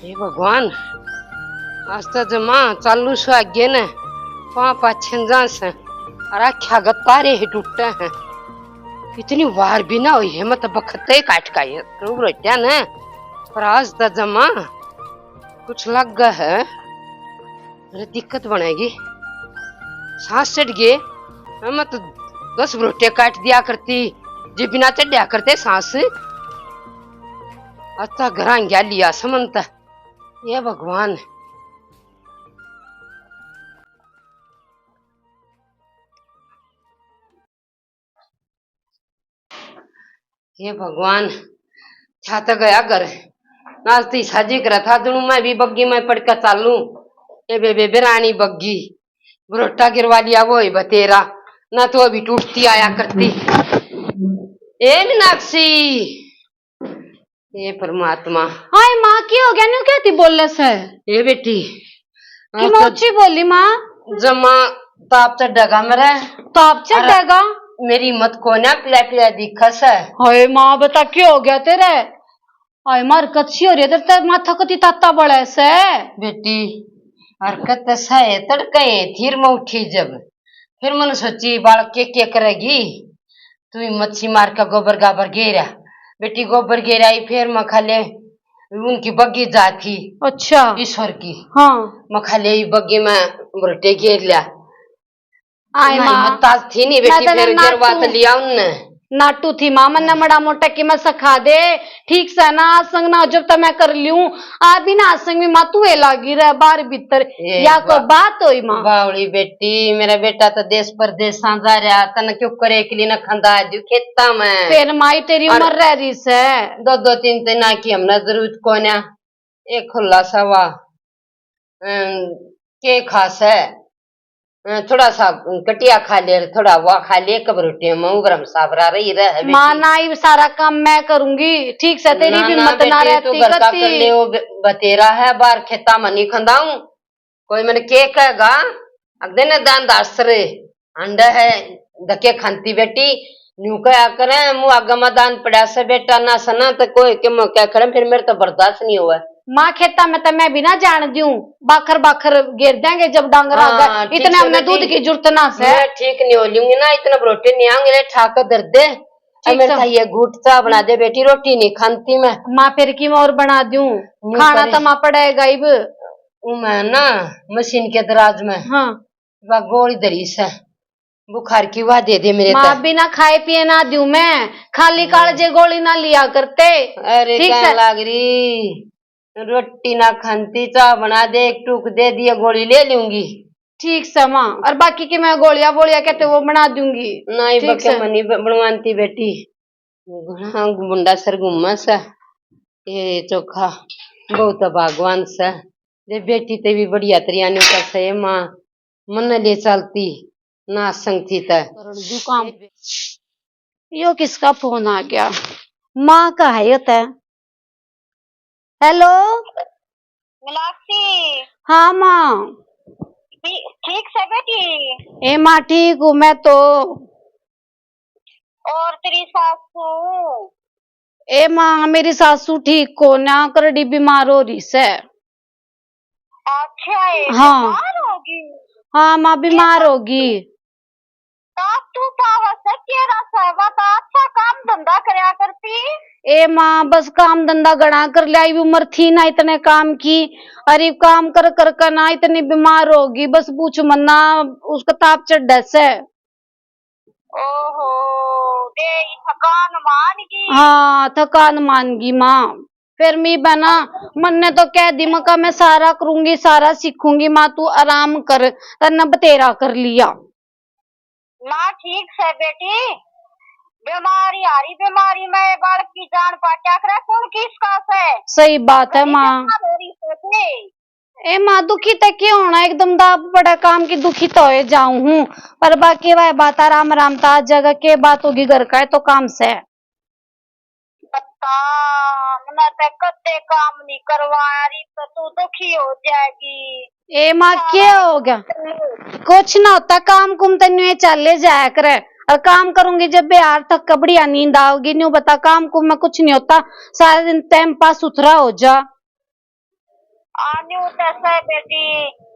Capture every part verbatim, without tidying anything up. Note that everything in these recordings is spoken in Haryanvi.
हे भगवान, आज तो जमा चालू सो आगे ने पां पाछे जा से, और आख्या गत्ता रे ही टूटे हैं। इतनी बार भी ना हुई है, मैं तो बखते काट का ये रूप रोटिया ने, पर आज तो जमा कुछ लग गया है। अरे दिक्कत बनेगी, सांस चढ़ गए। मैं तो दस रोटियां काट दिया करती, जे बिना चढ़या करते सांस। अच्छा, घरां गया लिया समन्त। ये भगवान। हे भगवान, छा तो गया घर। आज तो साजी करा था, दुनू मैं भी बग्गी में पड़ के चालू। ए बेबे, बेरानी बग्गी, बरोटा गिरवा लिया वो ही बतेरा, ना तो अभी टूटती आया करती। ए मीनाक्षी, हे परमात्मा। हाय माँ, की हो गया? न्यू क्या थी बोले से? ए बेटी, कि हाँ, मैं तो ऊंची बोली माँ। जमा ताप चढ़ेगा मेरा। ताप चढ़ेगा? मेरी हिम्मत कोन्या, पीला पीला दिखा से। हाय माँ, बता क्या हो गया तेरे? हाय माँ, हरकत सी हो रही है तेरे, तेरे माथा कती ताता बड़ा से। बेटी, हरकत तो सहे तड़के थी, मैं उठी जब, फिर मैंने सोची बालक के के करेगी। तू ही मच्छी मार के गोबर गाबर गेरा। बेटी गोबर गेरा आई, फिर मैं खा ले उनकी बग्गी जा थी। अच्छा। ईश्वर की। हाँ। मैं खा ले बग्गी में बुरटे घेर लिया। आए ना, माँ। हिम्मत ताज थी नहीं मैं बेटी, तो फिर ना गिरवा तो नाटू। लिया उनने। नाटू थी माँ, मन्ने मड़ा मोटा की मैं सिखा दे। ठीक से ना आसंग ना जब तो मैं कर लूं। आ भी ना आसंग में माँ तू ए लागी रह बाहर भीतर। ए या कोई बा-, बात होई माँ? बावली बेटी, मेरा बेटा तो देश परदेसां जा रहा, तने क्यों करे के लिए ना खंदा जो खेता में। फिर माई तेरी और उम्र रह रही से। दो दो तीन तीन ना की हमने जरूरत कोन्या। एक खुला सवा, अम, के खास है? अ, थोड़ा सा कटिया खा ले, थोड़ा वा खा ले, कब रोटी में उगरम साबरा रही रह बेटी। माँ ना, इब सारा काम मैं करूंगी, ठीक से? तेरी ना, भी ना हिम्मत ना बेटी, तू रहती घर का कती। कर ले, वो ब-, बतेरा है, बाहर खेता में नहीं खंदाऊं। कोई मैंने के कहेगा, अगदे ने दान दास रे, अंडा है, धके खांती बेटी, न्यू कहा करे, मुँह आगे में दान पड़ा से बेटा, ना सना तो कोई के मुँह क्या खड़े, फिर मेरे तो बर्दाश्त नहीं हुआ। माँ, खेता में तो मैं भी ना जान दूं, बाखर बाखर घेर देंगे जब डांगर आ गए। हाँ, ठीक इतने से हमने बेटी। दूध की जरूरत ना से। मैं ठीक नहीं हो लूंगी ना, इतना रोटी नहीं आऊंगी, ले ठा के धर दे। ठीक अब मेरे से। ताई ये घूट चा बना दे बेटी, रोटी नहीं खाती मैं। माँ, फिर की मैं और बना दूं, न्यू खाना करे। तो माँ पड़ेगा इब। मैं ना मशीन के दराज में हाँ। वा गोली धरी से। बुखार की वा दे दे मेरे माँ, ते। बिना खाए पिए ना दूं मैं, खाली हम्म। कालजे गोली ना लिया करते। अरे ठीक कहने से। लाग रही, रोटी ना खाती, चाय बना दे, एक टूक दे दिए, गोली ले लूंगी। ठीक से माँ, और बाकी की मैं गोलियां बोलियां कहते वो बना दूंगी। नहीं ठीक बके से। मनी ब-, बनवाती बेटी, घणा गुंडा सर घूमा से। ये चोखा बहुत भागवान से, जे बेटी ते भी बढ़िया तरिया न्यू कर से माँ। मन ले चलती ना संग थी तै। करण दू काम। यो किसका फोन आ गया? माँ का है यो तै? हेलो। मीनाक्षी। हाँ माँ। ठीक, ठीक से बेटी? ए माँ, ठीक हूँ मैं तो। और तेरी सासू? ए माँ, मेरी सासू ठीक को ना, करड़ी बीमार हो रही से। अच्छा, ये हाँ। बीमार होगी? हाँ माँ, बीमार होगी। तो तू पावा से केरा से, वो तो अच्छा काम धंधा करया करती। ए माँ, बस काम धंधा घणा कर लिया, ये उम्र थी ना इतने काम की, और ये काम कर कर के ना इतनी बीमार होगी, बस पूछ मन्ना, उसका ताप चढ़ा से। ओहो, दे ई थकान मान गई। हाँ, थकान मान गई माँ। फिर मी बना, मन्ने तो कह दी, मका मैं सारा करूंगी, सारा सीखूंगी माँ, तू आराम कर, तन्ने बतेरा कर लिया। माँ ठीक से बेटी, बीमारी हारी बीमारी में बालक की जान पाट्या करे, कौन किसका से? सही बात है कभी माँ। बीमार हो रही सोचे। ए माँ, दुखी तो के होना, एकदम दाब पड़ा काम की, दुखी तो होए जाऊं हूँ, पर बाकी वह बात आराम आराम ता जगह के बात होगी, घर का है तो काम से। बता, हमने ते कदे काम नहीं करवाया, री तो तू दुखी हो जाएगी। ए माँ, के हो गया? कुछ ना होता, काम कुम तन्नू ये चले जाया करे, और काम करूंगी जब बिहार तक का बढ़िया नींद आओगी, न्यू बता, काम कुम में कुछ नहीं होता, सारा दिन टाइम पास सुथरा हो जा। आ न्यू तो सै बेटी,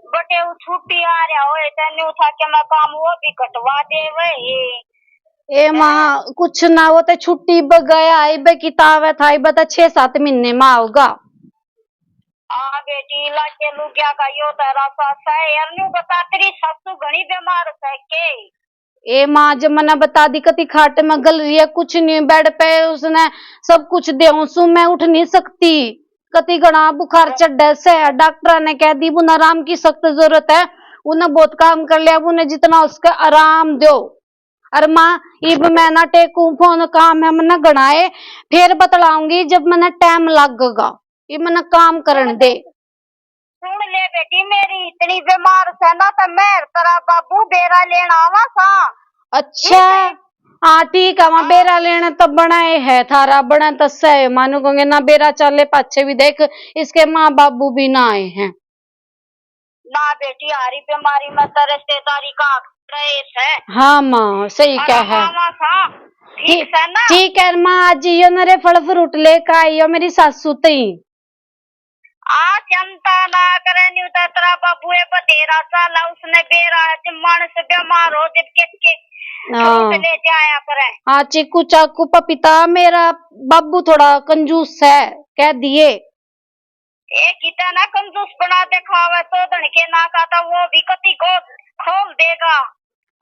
बटे उ छुट्टी आ रहा होए तो न्यू था के मैं काम वो भी कटवा दे वही। ए माँ, कुछ ना, वो तो छुट्टी ब गया, इबे किताब है था, इबे तो छह सात महीने में आओगा। हाँ बेटी, लागे लुगिया का यो धरा सा सै। यार न्यू बता, तेरी सासू घणी बीमार सै के? ए माँ, जब मन्ने बता दी, कति खाट में गल रही है, कुछ नहीं, बेड पे उसने सब कुछ देऊं सू, मैं उठ नहीं सकती। कति घना बुखार चढ़े से, डॉक्टर ने कह दी, उन्हें आराम की सख्त जरूरत है, उन्हें बहुत काम कर लिया, उन्हें जितना उसके आराम दो। अरे माँ, इब मैं ना टेकू फोन, काम है मन्ने घना है, फिर बतलाऊंगी जब मन्ने टाइम लगेगा। इब मन्ने काम करण दे। सुन ले बेटी, मेरी इतनी बीमार से ना, तो मैं तेरा बाबू बेरा लेना आवा सा। अच्छा। ठीक है। हाँ ठीक है, वहाँ हाँ। बेरा लेने तो बनाए है, थारा बना तो सह, मानू कहेंगे ना बेरा चाले पाछे भी देख, इसके माँ बाबू भी ना आए हैं। ना बेटी, हारी बीमारी में तो रिश्तेदारी का रहे है। हाँ माँ, सही कहा है। आवा सा। ठीक ठीक है ना? ठीक है माँ, आज यो नरे फल फ्रूट लेकर आई हो मेरी सासू तई। आ चिंता ना करे, न्यू तो तेरा बाबू है बतेरा साला, उसने बेरा है, जब मानस बीमार हो, जब के, के हाँ। फ्रूट ले जाया करे। हाँ, चीकू चाकू पपीता, मेरा बाबू थोड़ा कंजूस है, कह दिए। ए कितना ना कंजूस बना दिखावे, तो धन के ना का था, वो भी कति को खोल देगा।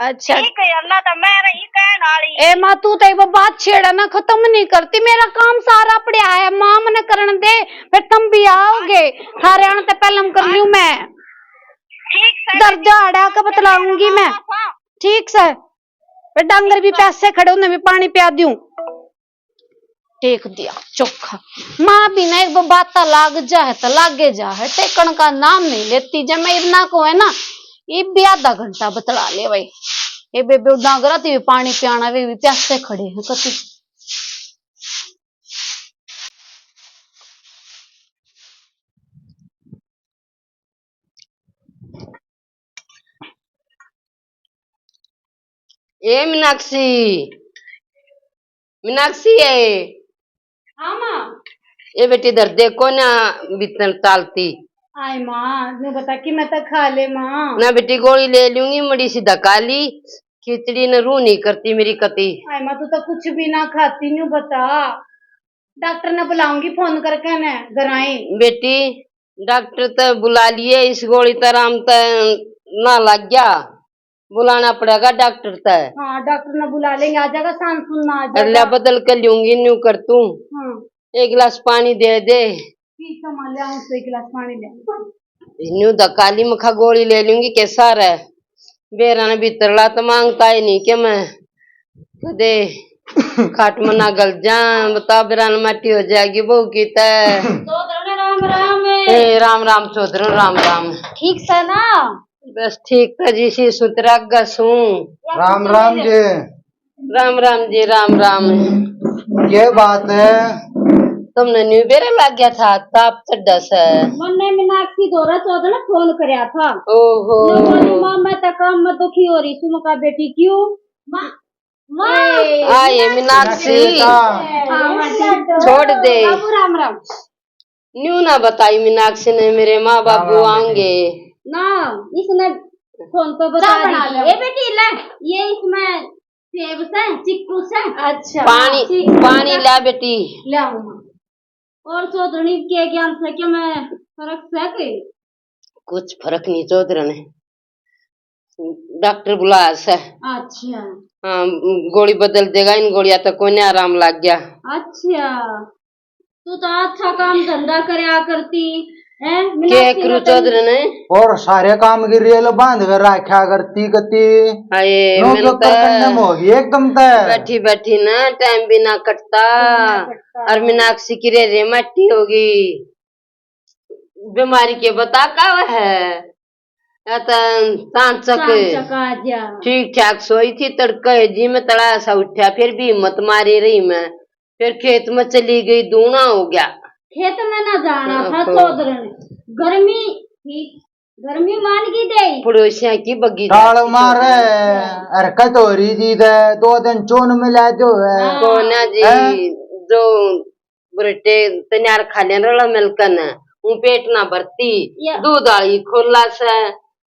अच्छा। ठीक है, अल्लाह तो मैं रही कहन आली। ए माँ, तू तो एक बात छेड़ा ना खत्म नहीं करती, मेरा काम सारा पड़ा है, माँ मने करण दे, फिर तुम भी आओगे, थारे आने से पहले हम कर लूँ मैं। ठीक से दर्द आड़ा के बतलाऊंगी मैं। ठीक से, वे डांगर भी प्यासे खड़े, उन्हें भी पानी प्या दूं। टेक दिया चोखा। माँ भी ना एक बार बाता लाग जा है तो लागे जा है, टेकण का नाम नहीं लेती। जब मैं इतना को है ना, ये भी आधा घंटा बतला ले भाई। ये बेबे डांगरा थी पानी पियाना, वे भी प्यासे खड़े हैं कति। ए मीनाक्षी, मीनाक्षी है। हाँ माँ। ए बेटी धर दे को ना भीतर चालती। आय माँ, न्यू बता कि मैं तो खा ले माँ। ना बेटी गोली ले लूंगी, मड़ी सी धका ली, खिचड़ी ने रू नहीं करती मेरी कती। आय माँ, तू तो कुछ भी ना खाती, न्यू बता। डॉक्टर ने बुलाऊंगी फोन करके ने घर आई। बेटी डॉक्टर तो बुला लिए, इस गोली तो आराम तो ना लग गया, बुलाना पड़ेगा डॉक्टर तो। हाँ, डॉक्टर ने बुला लेंगे, आ जाएगा, सांस सुनना आ जाएगा। अल्लाह बदल कर लूंगी, न्यू कर तू। हाँ। एक गिलास पानी दे दे। ठीक है माँ, ले आऊँ तो एक गिलास पानी ले आऊँ। न्यू धकाली मखा गोली ले लूंगी कैसा रे। बेरा ने भीतरला तो मांगता ही नहीं के मैं कदे खाट में ना गल जा, बता बेरा ने माटी हो जाएगी बहू की तै। चौधरन राम राम। ए, राम राम चौधरन, राम राम। ठीक से ना? बस ठीक था जी, सी सुतरा गसूं। राम राम जी। राम राम जी, राम राम। के बात है? तुमने न्यू बेरा लाग गया था, ताप चढ़ा से। मन्ने मीनाक्षी धोरा चौधरी ने फोन करया था। ओहो। लो बोली, "माँ, मैं तो काम में दुखी हो रही सू।" मैं कहा, "बेटी, क्यों?" माँ, माँ। ए, आ, ये मीनाक्षी। मीनाक्षी। हाँ, हाँ, ठीक। छोड़ दे। बाबू, राम राम। न्यू ना बताई मीनाक्षी ने, मेरे माँ बाबू आएंगे। ना, इसने फोन पे बता दी थी। ए बेटी, ले, ये इसमें सेब से, चिक्कू से। अच्छा। पानी, ठीक है, पानी ला बेटी। ले आऊँ माँ। और चौधरनी के ज्ञान से क्या मैं फर्क से के? कुछ फर्क नहीं चौधरन, डॉक्टर बुलाया से। अच्छा। हाँ, गोली बदल देगा, इन गोलियां तो कोने आराम लग गया। अच्छा। तू तो अच्छा काम धंधा करया करती, हैं? के मीनाक्षी करू ने तेरी चौधरी ने? और सारे काम की रेल बांध कर रखा करती कती। हाय, नो मैंने जो तो करकंडम होगी एकदम तै। बैठी बैठी ना टाइम भी ना कटता। ना कटता। और मीनाक्षी की रे रे मट्टी होगी। बीमारी के बता का है? या तो चांचक चांचक आ गया। ठीक ठाक सोई थी, तड़के जी मैं तड़ा सा उठा, फिर भी हिम्मत मारी रही मैं। फिर खेत में चली गई, दूना हो गया। खेत में ना जाना था ओहो। चौधरन, गर्मी थी, गर्मी मान की दे। पड़ोसियां की बगी डाल जाती मारे, तो। हरकत हो रही थी, दे दो दिन चोन मिला दो है। हाँ। कोना जी, हैं? जो बुरटे तैयार खा लेन रला मिलकन, हूँ पेट ना भरती। या। दूध आली खोला से,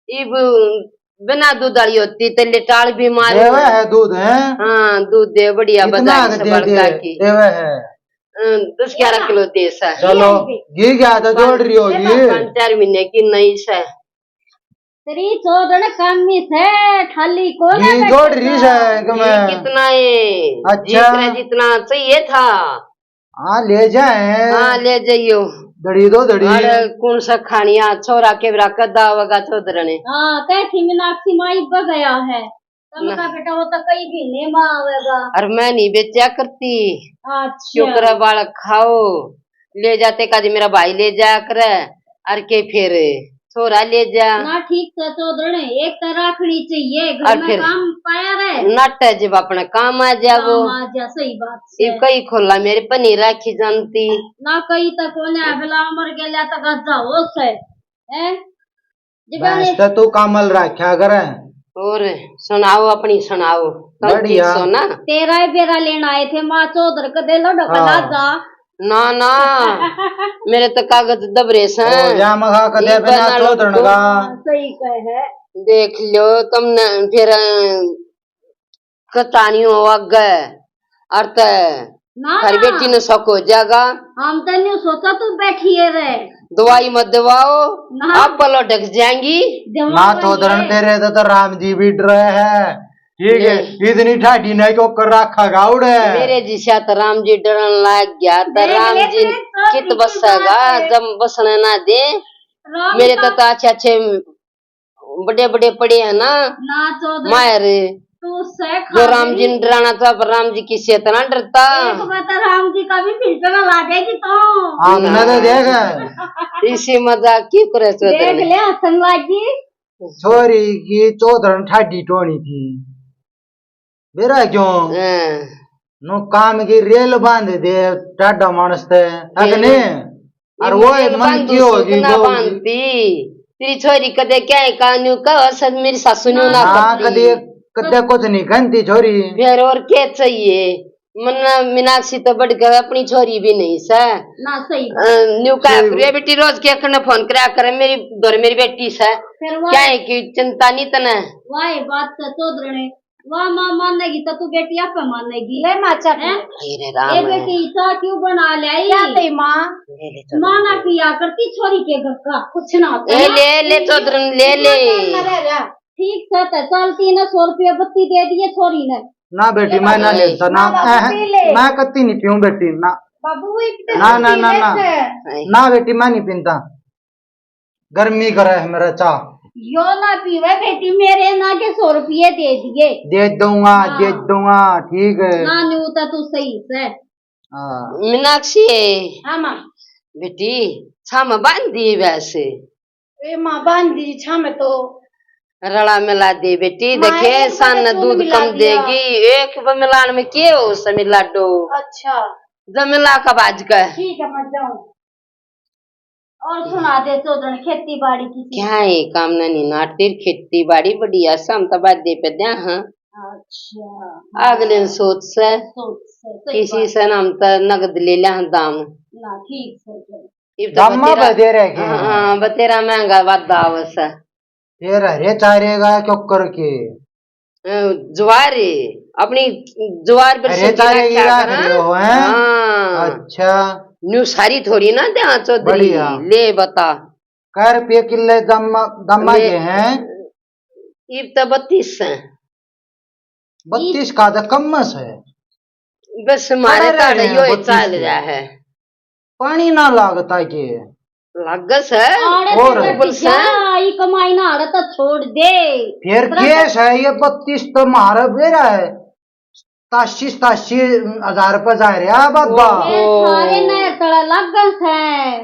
इब बिना दूध आली होती तो लेटाल भी मार। देवे है दूध, हैं? हाँ, दूध दे, बढ़िया इतना बधाई के से दे बड़का दे, की। देवे है। अ, दस ग्यारह किलो दे से। चलो, घी क्या तो जोड़ रही होगी। पाँच चार महीने की नई से। तेरी चोदन कामी से, खाली को ना घी बैठे जोड़ रही से। से, एक ये में। कितना है? अच्छा। जितना, जितना चाहिए था। हाँ, ले जाए। हाँ, ले जाइयो। दड़ी दो, दड़ी। अरे, कौन सा खानिया, छोरा के बरा कदा आवेगा चौधरने? हाँ, कह थी मीनाक्षी माई ब गया है। तब ना। का बेटा, वो तो कई महीने में आवेगा। अरे, मैं नहीं बेचा करती। अच्छा। क्यों करे, बालक खाओ, ले जाते कदी मेरा भाई ले जाया करे, अर के फिर छोरा ले जा। ना, ठीक से चौधरने, एक तो राखनी चाहिए, घर अर में फिर काम पाया रहे। नट है जब अपना काम आ जा वो। काम आ जा, सही बात ये से। कई खोला मेरे पे नहीं राखी जानती। ना, कई तो कोने, अबला उम्र के लिया तो गद्दा हो से, हैं? जब भैंस मैंने तो तू कामल रखा करे। और सुनाओ, अपनी सुनाओ, तुम ठीक बढ़िया। सो ना? तेरा ही बेरा लेना आए थे, माँ चौधर के दे लो ढकला हाँ। जा। ना, ना, मेरे तो कागज दबरे से। ओ, या मखा कदे ये बिना बना लो चौधरण तो। का। हाँ, सही कहे है। देख लो तुमने फिर, अ, कतानी हो आगे, अर ते ना, थारी ना। बेटी ने शक हो जाएगा। हम तो न्यू सोचा तू बैठी है रे। दवाई मत दवाओ, ना। आप पलो ढक जाएंगी। दवा ना, वही चौधरण है। तेरे तो, तो राम जी भी डरे है। ठीक है, नहीं। इतनी ठाडी ने क्यों कर रखा गाउड़े। मेरे जिसा तो राम जी डरन लग गया, तो देख राम ले, जी तेरे तो कित किसी बसेगा, बात है। जब बसने ना दे। राम मेरे तो, का तो अच्छे अच्छे बड़े बड़े पड़े हैं ना। ना चौधरी, मायर। तू सह जो खा राम जी गई। ने डराना था, पर राम जी किसी से इतना डरता। एक बार तो राम जी का भी फिल्टर ला देगी तो। हमने तो ना। देखा। इसी मजाक क्यों करे चौधरी? देख ले, हंसन लागी। छोरी की चौधरन ठाडी टोनी थी। बेरा क्यों? हाँ। नो काम की रेल बांध दे, टाडा मानस ते, अगने। अर वो रेल मन बांधू की होगी, सूचना वो बांधती। तेरी छोरी कदे क्या है, का न्यू का, और सब मेरी सासू न्यू ना हाँ, करती। कदे, कदे कुछ नहीं कहती छोरी। फिर और क्या चाहिए? मन्ना मीनाक्षी तो बढ़ के अपनी छोरी भी नहीं से। ना, सही बात। अ, न्यू का सही। रे बेटी, रोज के करने फोन करा करे, मेरी घर मेरी बेटी से। फिर वो क्या है कि चिंता नहीं तने? वाह, ये बात तो चौधरी ने वाह माँ, मानेगी तो तू बेटी आपे मानेगी। ले माँ, चाय पी। हैं? हे रे राम। ए बेटी, चाय क्यों बना लाई? क्या तई माँ? ले ले चौधरी। माँ ना पिया करती छोरी के घर का। कुछ ना होता ए, ना। ले, ले चौधरी, ले, ले। माँ ना रह रहा। ठीक से तो चल, तीन सौ रुपये बत्ती दे दिए छोरी ने। ना बेटी, ले मैं ना बाबू। लेता, ना। ना बाबू, अह, पी ले। मैं कत्ती नहीं पीऊँ बेटी, ना। बाबू, वो इतने ना, ना, पी ना, ना। लेते हैं। ना बेटी, मैं नहीं पीता। गर्मी करे है मेरा चाह। यो ना पीवे बेटी, मेरे ना के सौ रुपये दे दिए। दे दूंगा, हाँ। दे दूंगा, ठीक है। ना, न्यू तो तू सही से। हाँ। मीनाक्षी। हाँ, माँ। बेटी, छाम बांध दी वैसे। ए, माँ, बांध दी छाम तो। रला मिला दे बेटी, माँ, देखे एक सन तो दूध मिला कम दिया। देगी। एक ब मिलान में के हो समी लाडो? अच्छा। जब मिला का बाज का। ठीक है, मैं जाऊँ। और सुना दे चौधरी, खेती बाड़ी की चीज। क्या है काम ना नहीं नाटती, खेती बाड़ी बढ़िया, शाम तक बादे पे द्या, हाँ। अच्छा। अगले ने सोच से सोच से, सही किसी बात। से ना हम तो नगद ले लिया, हाँ, दाम। ना, ठीक से, ठीक। इब तो दामा बतेरा, बदे रह गए। हाँ, बतेरा महंगा वादा आवस है। फिर हरे चारेगा क्यों करके? अ, ज्वार है, अपनी ज्वार पर हरे से चारे की रखा राख करा। रहे हो, हैं? हाँ। अच्छा। न्यू सारी थोड़ी ना दे, हाँ, चौधरी। बढ़िया। ले बता। कै रुपये किले दम-, दमा ले। के हैं? इब तो बत्तीस है। बत्तीस का तो कम है। बस मारे बड़ा तो रह रहे यो हैं ही बत्तीस चाल के। रहा है। पानी ना लागता के? लागस है। आड़े और? तो बस है। क्या, ई कमाई ना आड़े तो छोड़ दे। फिर तरह केस है, ये बत्तीस तो मारा बेरा है। सतासी, सतासी हजार रुपये जा रहा बाबा। ये ओहो। थारे नहर तले लागस है।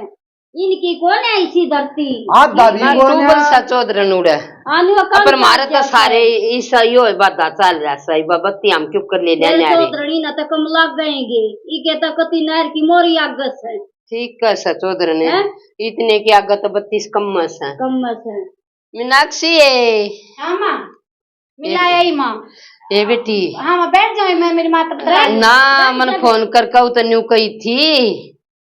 इनकी कौन है इसी धरती? आधा भी ना कौन तू है? बरसा चौधरन उड़े। आलू का पर काम मारे क्या तो है? सारे ईसा यो है, बाधा चाल रहा सही, बा-, बत्ती हम क्यों कर ले मेरे न्यारे। चौधरनी ना तो कम लाग गएंगे। ई कहता कति नहर की मोरी आगस है। ठीक है सा चौधरन। हैं? इतने की आगत बत्तीस कम से। कम से। मीनाक्षी है। हाँ माँ। मिलाया ही माँ। ए बेटी। हाँ माँ, बैठ जाओ, मैं मेरी माँ तब तक ना, बैठ मन जाओ। फोन कर कहू तो न्यू कही थी।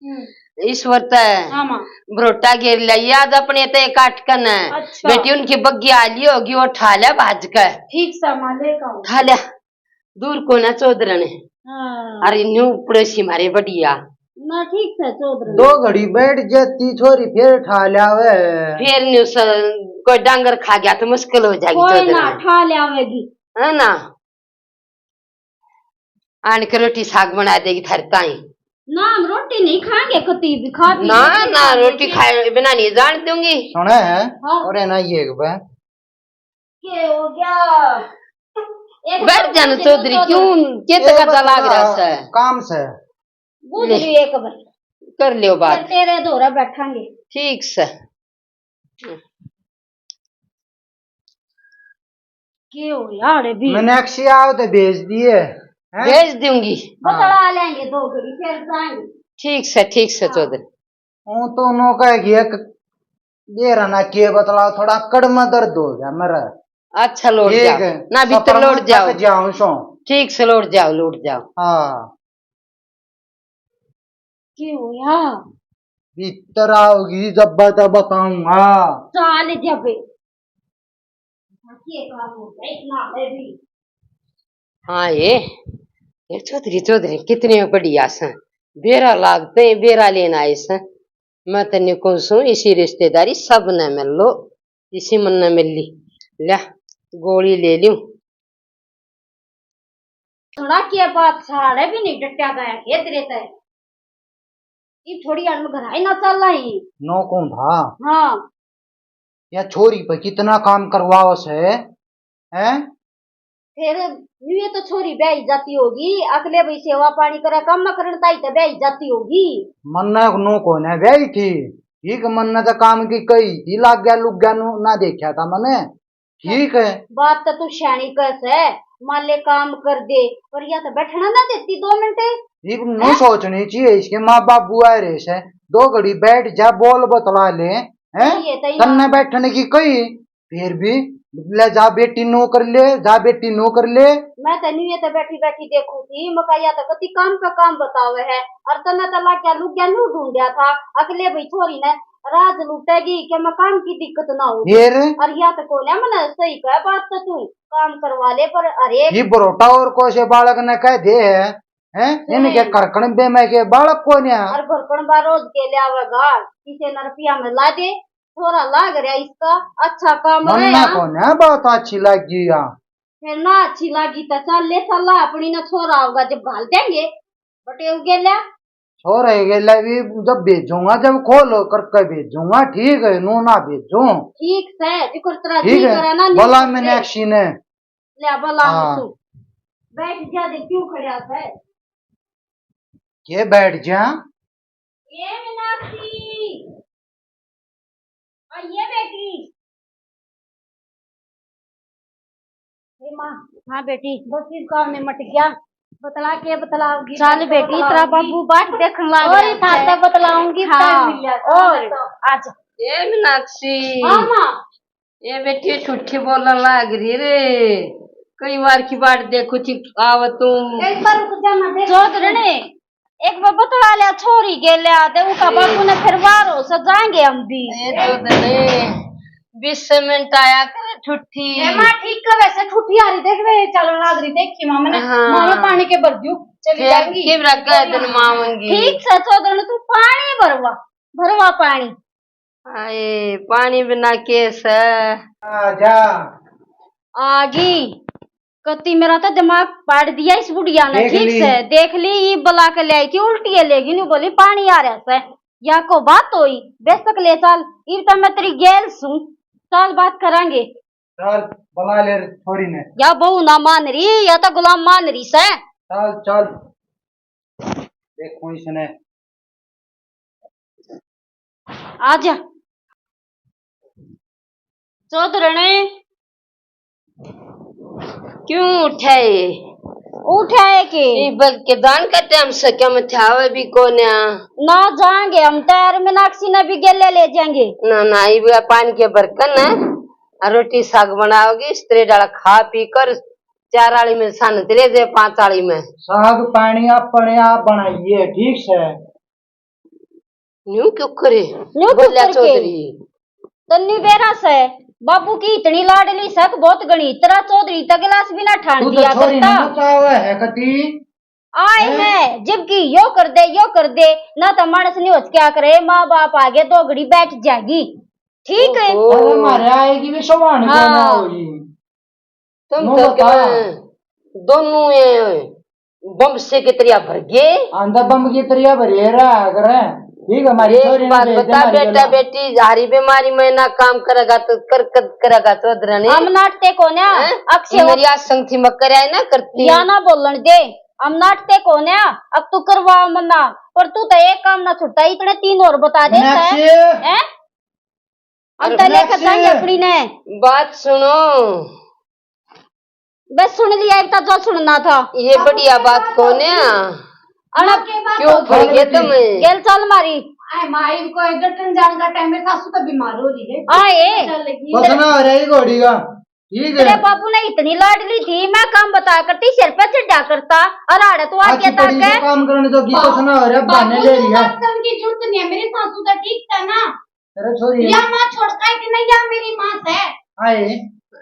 हम्म। ईश्वर तै। हाँ, माँ। भरोटा घेर लिया, ये आज अपने तै काट कन। अच्छा। बेटी उनकी बग्गी आ ली होगी, वो ठा ले भाज के। ठीक सा, माँ, लेके आऊँ। ठा ले। दूर को ना चौधरण। हाँ। अरे न्यू पड़ोसी मारे बढ़िया। ना, ठीक से चौधरण। दो घड़ी बैठ जाती छोरी, फिर ठा ल्यावे। फिर न्यू स-, कोई डांगर खा गया तो मुश्किल हो जाएगी कोई चौधरण। ना, ठा ल्यावेगी। है ना? आन के रोटी साग बना देगी थारे ताई। ना, हम रोटी नहीं खाएंगे कती भी, खा पी ना, लेंगे, ना, खा रोटी लेंगे। खाए बिना नहीं जान दूंगी। सुने है? हाँ। और है ना, ये एक बार के हो गया? एक बैठ बार जाना के चौधरी, तो क्यों, के ये तक बता लाग रहा है? काम से। बुझ ले। रही एक बार। कर लियो बात। फिर तेरे धोरा बैठांगे। ठीक से। के हो यार भी? मीनाक्षी आओ तो भेज दिए, हैं? भेज दूंगी। बतला लेंगे दो घड़ी, फिर जाएंगे। ठीक से, ठीक से हाँ। चौधरी। वो तो नो कहेगी एक बेरा ना के बतलाओ, थोड़ा कड़ में दर्द हो गया मेरा। अच्छा, लौट ठीक जाओ। है। ना, भीतर सफर लौट में जाओ। थक जाऊं सो। ठीक से लौट जाओ, लौट जाओ। हाँ। के होया? भीतर आओगी जब तो बताऊंगा। चाल जबे। के काम हो गया इतना है भी। हाँ, ये, ये चौधरी, चौधरी कितने बढ़िया से बेरा लागते, बेरा लेना आए से। मैं तन्ने कहूं सूं, इसी रिश्तेदारी सब ने मिल लो, इसी मन ने मिल ली। ले, गोली ले लूं। थोड़ा के बात सारे भी नहीं डटया गया खेत रहता है। ये थोड़ी यार में घर ही ना चल रही। नो कौन था? हाँ। या छोरी पे कितना काम करवाओ से, हैं? फिर ये तो छोरी ब्याही जाती होगी, अगले भाई सेवा पानी करे, काम में करण ताई तो ब्याही जाती होगी। मन्ने नो कोने ब्याही थी, ठीक, मन्ने तो काम की कही थी, लाग गया लुग गया नु ना देखा था मने, ठीक है। बात तो तू स्याणी कह से, माले काम कर दे, पर या तो बैठना ना देती दो मिनट। ये नु हैं? सोचनी चाहिए, इसके माँ बाप बुआ रहे से, दो घड़ी बैठ जा, बोल बतला ले, हैं? ये तो ही तन्ने ना। बैठने की कही, फिर भी ले जा बेटी नो कर ले, जा बेटी नो कर ले। मैं तो नहीं ये तो बैठी बैठी देखूं थी, मका या तो कति काम पे काम बतावे है, और तन्ने तो लाग क्या लुग्या नु ढूंढया था, अगले भाई छोरी ने राज लूटेगी कि मैं काम की दिक्कत ना हो। फिर? और या तो कोन्या मने सही कह बात तो तू काम करवा ले, पर अरे ये बरोटा और कोसे बालक ने कह दे है, हैं? सुने। इनके करकण बे में के बालक कोन्या। और घरकण बा रोज के ले आवेगा, किसे न रुपया में ला दे, छोरा लाग रहा इसका, अच्छा काम मन्ना है। कोन्या बात अच्छी लगी या। फिर ना अच्छी लगी तो चल ले साला, अपनी ना छोरा होगा जब घाल देंगे। बटे उगे ले। छोरे गेले भी जब भेजूंगा, जब खोलो करके भेजूंगा, ठीक है, नू ना भेजूं। ठीक से, जिकर तेरा ठीक जी है, करे ना, बोला नी मीनाक्षी ने। ले, बोला हाँ। तू। बैठ जा, दे क्यों खड़ा है? के बैठ जा? ए मीनाक्षी। और ये बेटी। ए माँ। हाँ बेटी। बस इस काम में मट गया। बतला के बतलाओगी, चल कैसे बेटी, बतलाओगी? तेरा बाबू बाट देखने लाग और रहा है। थाते बतलाऊंगी, हाँ, time मिल जाता और है तो। आज। ए मीनाक्षी। हाँ माँ। ए बेटी, ठुठी बोलने लाग रही रे। कई बार की बाट देखो थी, आव तुम। एक बार रुक जा, मैं देख चौधरने, एक बार बतला लिया, छोरी गेल्या, ते उनका बापू ने फिर बाहर हो सजाएंगे हम भी। ए तो दे, बीस मिनट आया करे ठुठी। ए माँ, ठीक है, वैसे ठुठी आ रही, देख वे चलन लाग रही, देखी माँ मैंने, हाँ। माँ मैं पानी के भर दूँ, चली फिर जाएंगी। के रखा है दिन माँ मंगी। ठीक से चौधरने, तू पानी भरवा, भरवा पानी। आए, पानी बिना केस है। आ जा। आ गई। कती मेरा तो दिमाग पाड़ दिया इस बुढ़िया ने, देख ठीक ली। से, देख ली, ये बुला के ले आई थी, उल्टी है लेगी, न्यू बोली, "पानी आ रहा से।" या को बात होई, बेशक ले चल, इब तो मैं तेरी गेल सूं, चल बात करांगे। चल, बुला ले छोरी ने। या बहू ना मान रही, या तो गुलाम मान रही से। चल, चल। देखो इसने। आजा। चौधरने, क्यों उठे? उठे के? ये बल्कि दान का टाइम से कम था, वे भी कोन्या। ना जाएंगे हम तो, यार मीनाक्षी ने भी गेले ले जाएंगे। ना, ना, ये भी पानी के बर्तन है, और रोटी साग बनाओगी, इस तरह डाला खा पी कर चार आली में सन चले जे पांच आली में। साग पानी अपने आप बनाइए, ठीक से। न्यू क्यों करे? न्यू क्यों बोल्या करके? चौधरी। तन्नी बेरा से बाबू की इतनी लाडली सक बहुत घणी, तेरा चौधरी तक गिलास भी ना ठाण तू तो दिया छोरी करता। ना चावे है कती। आए हैं? हैं, जबकि यो कर दे, यो कर दे, ना तो मानस नहीं होच क्या करे, माँ बाप आगे दो घड़ी बैठ जाएगी। ठीक है। ओहो। अरे मारे आएगी भी सवान को ना हाँ। होगी। तुम नो तो बता। क्या दोनों ये बम से की तरिया भर गए? आंदा बम की तरिया भरे रहा करे। ठीक है, हमारी एक छोरी ने बात भेज दे बता, हमारी बेटा गला। बेटी, हारी बीमारी में ना काम करेगा तो कर, कर, करेगा तो अदरणी। हम नाटते को ना, हैं? अक्षय ये मेरी आसंग थी, मैं करे ना करती। या ना बोलन दे, हम नाटते को ना, अब तू करवा मना, पर तू तो एक काम ना छुट्टा, इतने तीन और बता दे मीनाक्षी। हैं? हम अरे तो लेकर मीनाक्षी। जाएंगे अपनी ने। बात सुनो। बस सुन लिया, एक तो जो सुनना था। ये बढ़िया बात कौन है? अरे माँ के बात क्यों हो भर गई? गए तुम? गेल चल मारी। आए माँ, इनको एक गठन जाने का टाइम है, सासू तो बीमार हो रही है। आए। चल लगी। पता ना हो रहा है घोड़ी का। ठीक है। तेरे बाबू ने इतनी लाडली थी, मैं काम बताया करती, सिर पे चढ़ा करता, और आड़े तो आके अच्छी पड़ी ताके। जो काम करने जोगी, पता ना हो रहा, बहाने बाबू ले रही है। बात करने की जरूरत नहीं है, मेरी सासू तो ठीक है ना। अरे छोरी। या माँ छोड़ का इतनी, या मेरी माँ से। आए।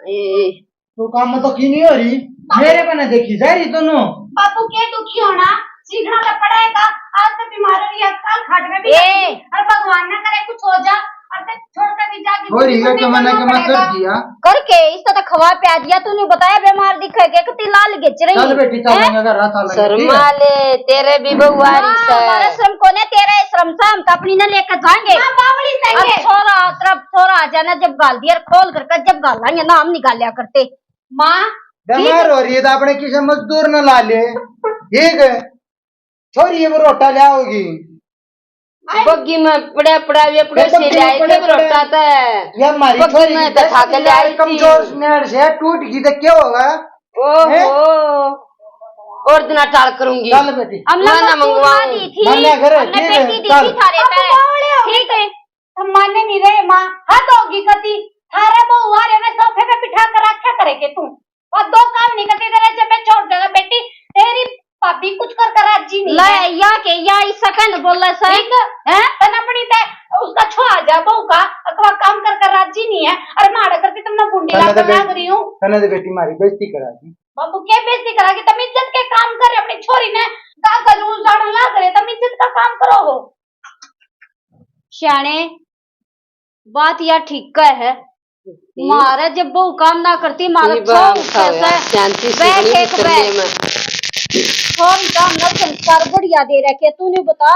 ए, तू काम में तो की नहीं हो रही, बाबू। मेरे पे ना देखी जा रही दोनों। बाबू के दुखी होना, सीखना तो पड़ेगा। आज तो बीमार हो रही है, कल खाट में भी ए। जाएगी। और भगवान ना करे कुछ हो जा, और ते छोड़ के भी जाके हो रही है, जिंदगी कमाना करना कमा कर पड़ेगा। दिया। करके इसका तो खवा प्या दिया, तूने बताया बीमार दिखे के कितनी लाल घिच रही चल है। बेटी, चल हैं? लंगा घर, चल लंगा, ठीक है? शर्मा ले, तेरे भी बहू आ रही हाँ, से। हमारा श्रम कोने, तेरा ही श्रम से, हम तो अपनी ने लेकर जाएंगे। हाँ, बावली से अब ये। छोरा, तेरा छोरा आ जाना, जब गाल दिया, खोल करके जब गाल लाएंगे ना, हम निकाल लिया करते। माँ, ठीक है। बीमार हो रही है तो अपने किसी मजदूर न ला ले, ठीक है? छोरी ये वो रोटा ले आओगी। बग्गी में पड़ा पड़ा ये पड़ोसी बग्गी ले में आए पड़ा थे पड़ा। रोटा तो। ये हमारी बग्गी छोरी में की तो खा के ले आई थी। कमजोर मेड़ से टूट गई तो क्या होगा? ओहो। हैं? और दिन टाल करूंगी। चल बेटी। हमने मैं ना मसूर मंगवाऊं। दी थी, मन्ने घर हमने ठीक है, पेटी दी चल। थी थारे पे। ठीक है। हम माने नहीं रहे माँ, हद होगी कती। थारे बहू आ रहे ने सोफे पे बिठा कर रखा करे के तू। और दो काम नहीं करते तेरे जब मैं छोड़ देगा बेटी, तेरी भाभी कुछ कर कर राजी नहीं ले, है। या के, या इस सकन बोले से। ठीक है? तन अपनी ते उसका छो आ जा बहू का, अकवा काम कर कर राजी नहीं है। और माड़ा करके तुमने गुंडी तन्ने लाकर तो बेइज-, लाग रही हूँ। तन्ने तो बेटी मारी बेइज्जती करा दी। बाबू के बेइज्जती करा के तुम इज्जत के काम कर रहे अपनी छोरी ने, का गलू जान लाग रहे, तुम इज्जत का काम करो हो। श्याणे, बात या ठीक है। हम्म। म्हारे जब बहू काम ना करती, म्हारा ये छो बात उठे था यार, से। शांति से बैठ बनी एक कुछ बैठ। करने में। छोरी का हमने संस्कार बढ़िया दे रखे, तू नहीं बता,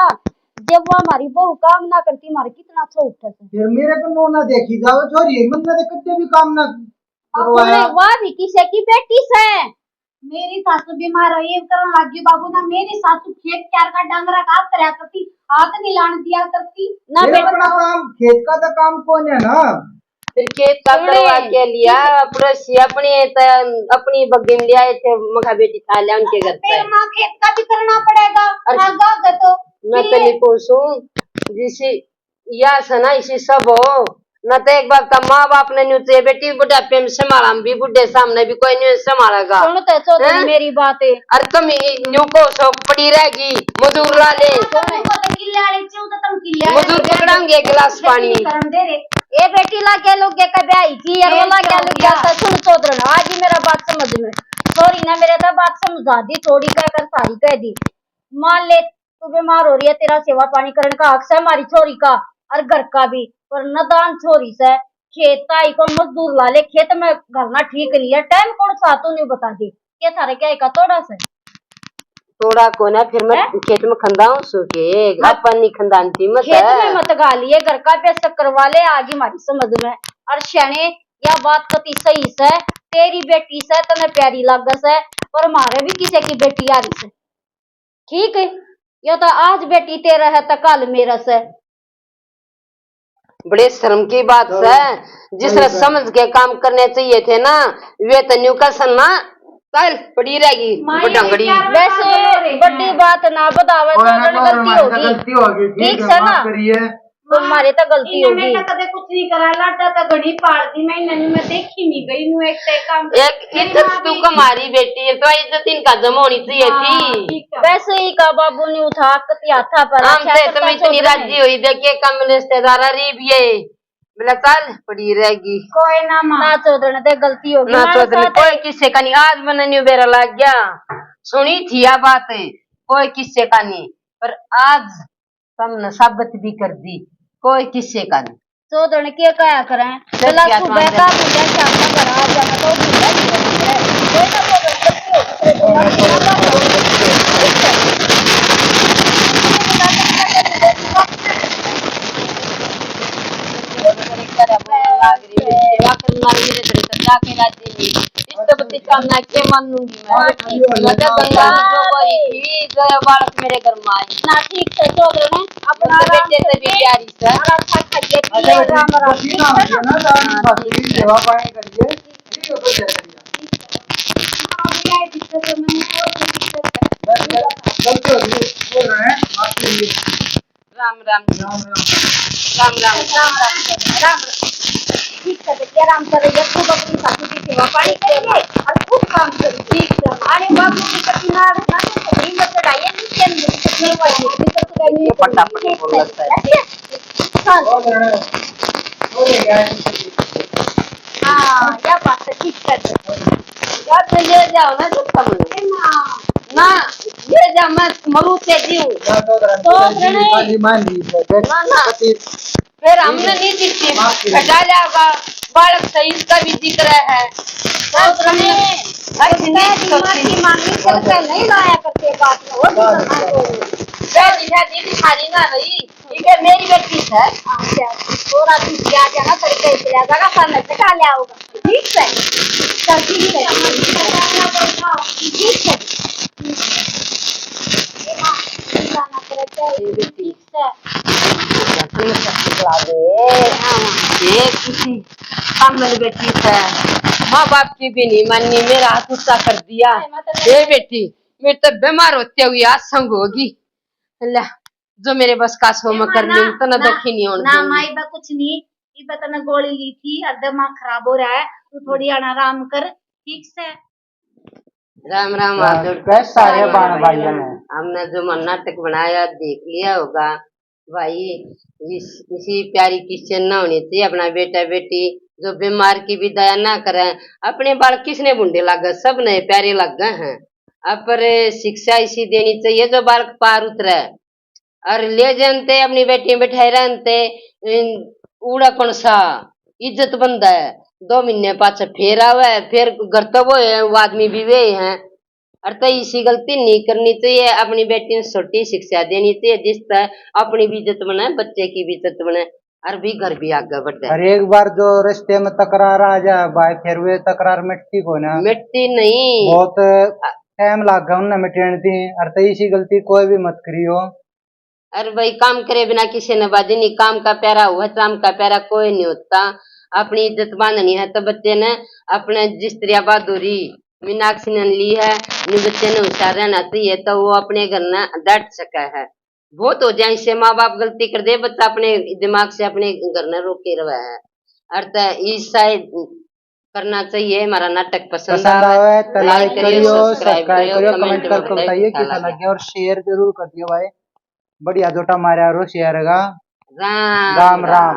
जब वो हमारी बहू काम ना करती, म्हारे कितना छो उठे से। फिर मेरे को नो ना देखी जाओ छोरी, मन्ने तो कदे भी काम ना अब करवाया। बोले, वह भी किसे की बेटी से। मेरी सासू बीमार हो, ये करन लग गई बाबू ना, मेरी सासू खेत क्यार का डांगरा का हाथ करया करती, हाथ नहीं लान दिया करती। ना मेरा बेटा अपना काम, खेत का तो काम कौन है ना? फिर खेत का सुने। करवा के लिया, पड़ोसी अपने त-, अपनी बग्गी में ले आए थे, मखा बेटी खा लिया उनके घर पे। फिर माँ खेत का भी करना पड़ेगा, और आगा आगे तो मैं फिर तो ये नहीं पूछूं, जिस या से ना इसी सब हो, ना तो एक बार तो माँ बाप ने न्यू ते बेटी बुढ़ापे में संभाला, हम भी बुढ़े सामने भी कोई नहीं संभालेगा। सुन तो चौधरी हैं? मेरी बात है। अरे तुम ही न्यू को सो पड़ी रहेगी, मजदूर ला ले। तुम को तो किले वाले चू तो तुम किले वाले मजदूर पकड़ाएंगे गिलास पानी। करन दे रे। ए बेटी लागे लोगे का ब्याह की, यार ए वो लागे तो लोगे क्या? तो सुन चौधरी, आज ही मेरा बात समझ में। छोरी ने मेरे तो बात समझा दी, थोड़ी कह कर सारी कह दी। मान ले तू बीमार हो रही है, तेरा सेवा पानी करने का हक से हमारी छोरी का और घर का भी, पर नदान छोरी से। खेत आई को मजदूर ला ले, खेत में घालना ठीक नहीं है। टाइम कौन सा तू नहीं बता दे, के थारे क्या का तोड़ा से? तोड़ा कोना, फिर मैं हैं? खेत में खंदाऊं सु के, मैं अपन नहीं खंदानती मत खेत है। में मत घालिए, घर का बेसक करवा ले, आ गई हमारी समझ में। और श्याणे, या बात कती सही से, तेरी बेटी से तने प्यारी लागे से, पर मारे भी किसी की बेटी आ रही से। ठीक है, यो तो आज बेटी तेरा है तो कल मेरा से। बड़े शर्म की बात से, जिसने समझ के काम करने चाहिए थे ना, वे तो न्यू कर सन ना, चल पड़ी रहेगी माँ, ये बडंगड़ी। क्या वैसे बता रहे हैं? बड़ी बात ना बतावे, और तो ना अगर तो गलती हमारी तो होगी। गलती होगी, ठीक ठीक है, से ना? माफ करिए। तो मारे तो गलती होगी। मैं तो कदे कुछ नहीं करा, लाडा तो घणी पाल दी मैं, इन्हें मैं देखी नहीं गई, न्यू एक ते काम। एक इज्जत तू कमारी बेटी है, तो इज्जत इनका जम होनी चाहिए थी। वैसे ही का बाबू ने उठा कति हाथा पर हम तो इतनी राजी हुई, देखे कम रिश्तेदारा री भी है, बोला चल पड़ी रहेगी। कोई ना माँ। ना चौधरी ने गलती होगी, ना चौधरी कोई किस्से का नहीं। आज मैंने न्यू बेरा लग गया, सुनी थी या बात, कोई किस्से का नहीं, पर आज तुमने साबित भी कर दी, कोई किस्से का नहीं। चौधरी के कहा करें, चला सुबह का मुझे शाम का घर आ जाना तो भूला नहीं करती है। कोई ना कोई गलती होती है, तो ना इस तो बत्ती काम ना के मानूंगी मैं। मैं तो गंगा में जो बोली थी, जो बालक मेरे घर में आए। ना ठीक से चौधरी ने अपना बेटे से भी प्यारी से। और अच्छा खाइए, पिए, राम राम। राम राम जी। राम राम। राम राम। राम राम। राम राम। ठीक है बेटिया, राम करे, ये खूब अपनी सासू की सेवा पानी करिए और खूब काम करिए। ठीक है। अरे बाबू की पति ना, ना तो सही मत चढ़ाइए, नहीं क्या नहीं, नहीं पाइए, नहीं तो सुधाइए। ये फटाफट बोल लगता है। हाँ, क्या बात है, ठीक कर दो। यार, तो ले जाओ ना, जब तुम ना, ना, ले जा, मैं मरू ते जीऊँ। तो खाली मान ली है, देख, ना, ना। फिर हमने नहीं जीती, हटा जाएगा, बालक सही इसका भी जिक्र है। तो हमने अच्छी नहीं सोची। मांगी करके नहीं लाया करते बात में, वो भी करना चाहिए। शादी, शादी भी खाली ना रही। ठीक है, मेरी बेटी है। हाँ, क्या? थोड़ा सी आ जाना, थोड़ी कहीं चला जाएगा, सामने से खा लिया होगा। ठीक है? चल, ठीक है। ठीक है। ये माँ, ये गाना तेरा क्या है? ठीक है। ये किसी कामल बेटी है, माँ बाप की भी नहीं माननी, मेरा हाथ ऊंचा कर दिया। ये बेटी, मेरे तो बीमार होते हुए आज संग होगी। ले, जो मेरे बस का सो मैं कर लूं, तने दुखी नहीं होने ना दूंगी। माई बा कुछ नहीं, इबे तने गोली ली थी और दिमाग खराब हो रहा है, तू थोड़ी आना आराम कर, ठीक से। राम राम। हाथ जोड़ के सारे बाण भाइयों ने। हमने जो मन नाटक बनाया, देख लिया होगा भाई। इस, इसी प्यारी किस्से ना होनी चाहिए। अपना बेटा बेटी जो बीमार की भी दया ना करें, अपने बालक किसने भूंडे लागे, सब नए प्यारे लग गए हैं। अब पर शिक्षा इसी देनी चाहिए जो बालक पार उतरे। और ले जानते अपनी बेटी बैठाए रहते, इन, उड़ा कौन सा इज्जत बनता है। दो महीने पाछे फिर आवे, फिर घर तो वो है, वो आदमी भी वे हैं। और तो इसी गलती नहीं करनी चाहिए, अपनी बेटी ने छोटी शिक्षा देनी चाहिए, जिससे अपनी भी इज्जत बने, बच्चे की भी इज्जत बने और भी घर भी आगे बढ़े। हर एक बार जो रिश्ते में तकरार आ जाए भाई, फिर वे तकरार मिटती को ना। मिटती नहीं। बहुत टाइम लाग गया उन्हें मिटने दी। और तो इसी गलती कोई भी मत करियो। अरे भाई, काम करे बिना किसी ने बाजी नहीं, काम का प्यारा हुआ, चाम का प्यारा कोई नहीं होता। अपनी इज्जत बांधनी है तो बच्चे ने अपने जिस तरह बहादुरी मीनाक्षी ने ली है, इन बच्चे ने होशियार रहना चाहिए तो वो अपने घर ने डट सके है। बहुत हो जाए इससे माँ बाप गलती कर दे, बच्चा अपने दिमाग से अपने घर ने रोके रहे है। और तो इस side करना चाहिए। हमारा नाटक पसंद पसंद आवे, आवे तो like like करियो, करियो, subscribe subscribe करियो, करियो, comment comment करके करके बताइए बताइए कैसा कैसा लगे। लगे और share जरूर कर दियो भाई। बढ़िया जोटा मारा रो share का। राम राम राम। राम।